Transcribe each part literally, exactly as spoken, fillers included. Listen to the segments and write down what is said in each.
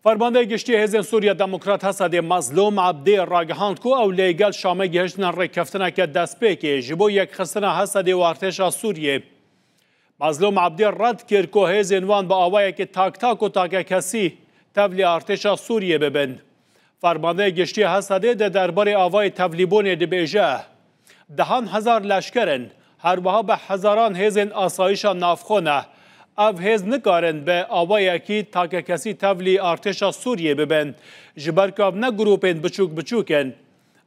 Fermandeyê Giştî Hêzên Sûriya Demokrat Hesedê Mezlûm Ebdî ragihand ku ew li gel Şamê gihiştine rêkeftineke destpêkê ji bo yekxistina Hesedê û artêşa Sûriyê. Mezlûm Ebdî red kir ku hêzên wan bi awayekî taktak û takekesî tevlî artêşa Sûriyê bibin. Fermandeyê Giştî Hesedê di derbarê avayê tevlîbûnê dibêje, dehan hezar leşker in, her wiha bi hezaran hêzên asayişa navxwe ne. Ev hêz nikarin bi awayekî takekesî tevlî artêşa Sûriyê bibin, ji ber ku ev ne grûpên biçûk biçûk in.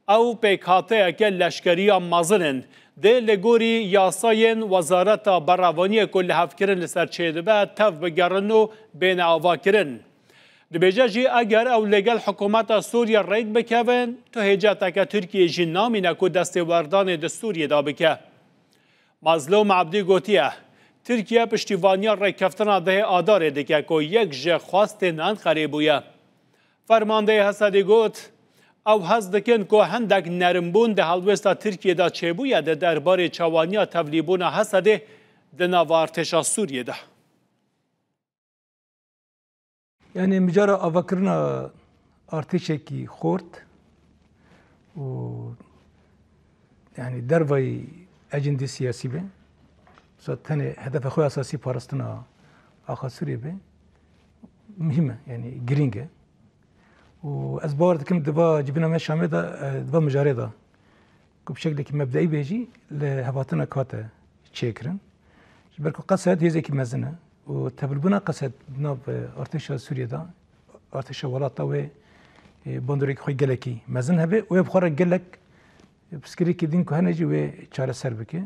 Ew pêkhateyeke leşkeriya mezin in. Dê li gorî yasayên Wezareta Berevaniyê ku lihevkirin li ser çêdibe tev bigerin û bêne avakirin. Dibêje jî, eger ew li gel hikûmeta Sûriyê rêk bikevin, tu hêceteke Tirkiyê jî namîne ku destêwerdanê di Sûriyê de bike. Mazlûm Ebdî gotiye, Tirkiye piştîvaniya rêkeftina dehê Adarê dike ku yek ji xwestên Enqerê bûye. Fermandeyê Hesedê got, ew hez dikin ku hindek nerimbûn di helwêsta Tirkiyê de çêbûye di derbarê çawaniya tevlîbûna Hesedê di nava artêşa Sûriyê de. Yanî mijara avakirina artêşekî xort û yanî dervayî ecendê siyasî be, wisa tenê hedefa xwe esasî parastina axa Sûriyê be, muhîm e, yanî girîng e. Û ez bawer dikim di va civîna me Şamê de, e, di va mijarê de ku bi şeklekî mebdeî bê jî li hevatina kate çêkirin. Ji ber ku Qesed hêzekî mezin e û tevlibûna Qesed di nav, e, artêşa Sûriyê de, artêşa welata wê, e, bandoreke xwe gelekî mezin hebe û wê bi xwe re gelek, e, pirsgirêkê din ku hene jî wê çareser bike.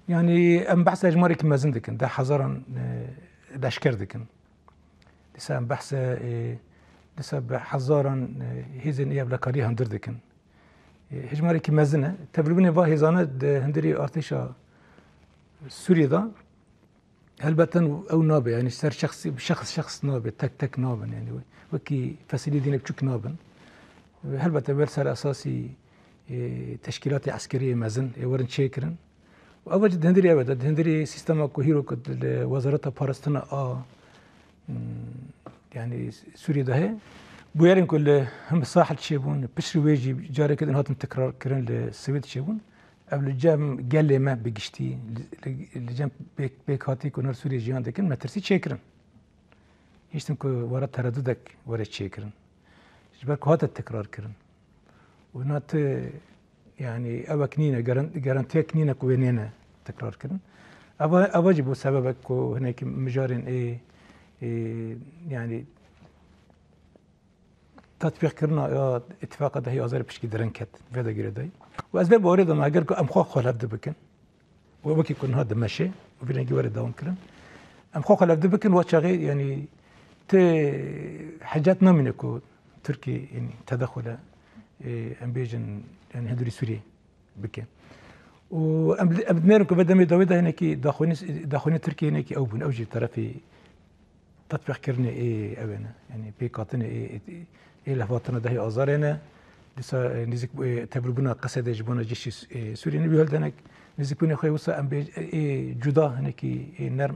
Yanî em behsa hejmarekî mezin dikin, deh hezaran, e, leşker dikin. Dîsa em behsa, e, dîsa bi hezaran, e, hêzên êyevlekariyê hundir dikin. E, hejmarekî mezin e. Tevlibûnê va hêzane di hundirê artêşa Sûriyê de helbeten ew nabe, yanî ser şexsî, bi şexs şexs nabe, tek tek nabin, yanî wekî fesilî dîne biçûk nabin. Helbete wer ser esasî, e, teşkîlatê eskerî yê mezin ê werin çêkirin. Û ev jî di hundirê ev e de, di hundirê sîstema ku hîro ku li Wezareta Parastina a, hmm, yanî Sûriyê de heye. Bûyerên ku li him Sahil çêbûn, piştî wê jî careke din hatin tikrarkirin li Swêd çêbûn. Ev li cem gelê me bi giştî, li, li, li cem pêk, pêkhatî ku li Sûriyê jiyan dikin, metirsî çêkirin. Hiştin ku were teredudek were çêkirin. Ji ber ku hate tikrarkirin. Û na ti, yanî, ewek nîne, garan-, garantiyek nîne ku wê nêne tikrarkirin. Eva, eva jî bû sebebek ku hinekî mijarên ê, ê, yanî, tatbîqkirina ya îtifaqa dehê Azarê pişkî dirin ket, vê de girêdayî. Û ez vê bawerê de me, eger ku em xwe xwe hevdu bikin, û wekî ku niha dimeşe û vî rengî were dewam kirin, em xwe xwe hevdu bikin, wa çaxê, yanî, ti hecet namîne ku Tirkî, yanî, tedexule, e, em bêjin, yanî, hundirî Sûriyê bike. Û em, em dinêrin ku vê demê dawî de hinekî daxuyanî, daxuyanî Tirkiyê hinekî ew bûn, ew jî terefê tatbîqkirinê ê ew ê ne. Yanî pêkhatinê ê, ê, ê lehvatina dehê Azarê ne. Dîsa, e, nêzîk, e, tevlibûna Qesedê ji bona cîşî, e, Sûriyê ne. Wî hol denek nêzîkbûnê xwe wisa em bê, e, ê cuda hinekî ê nerm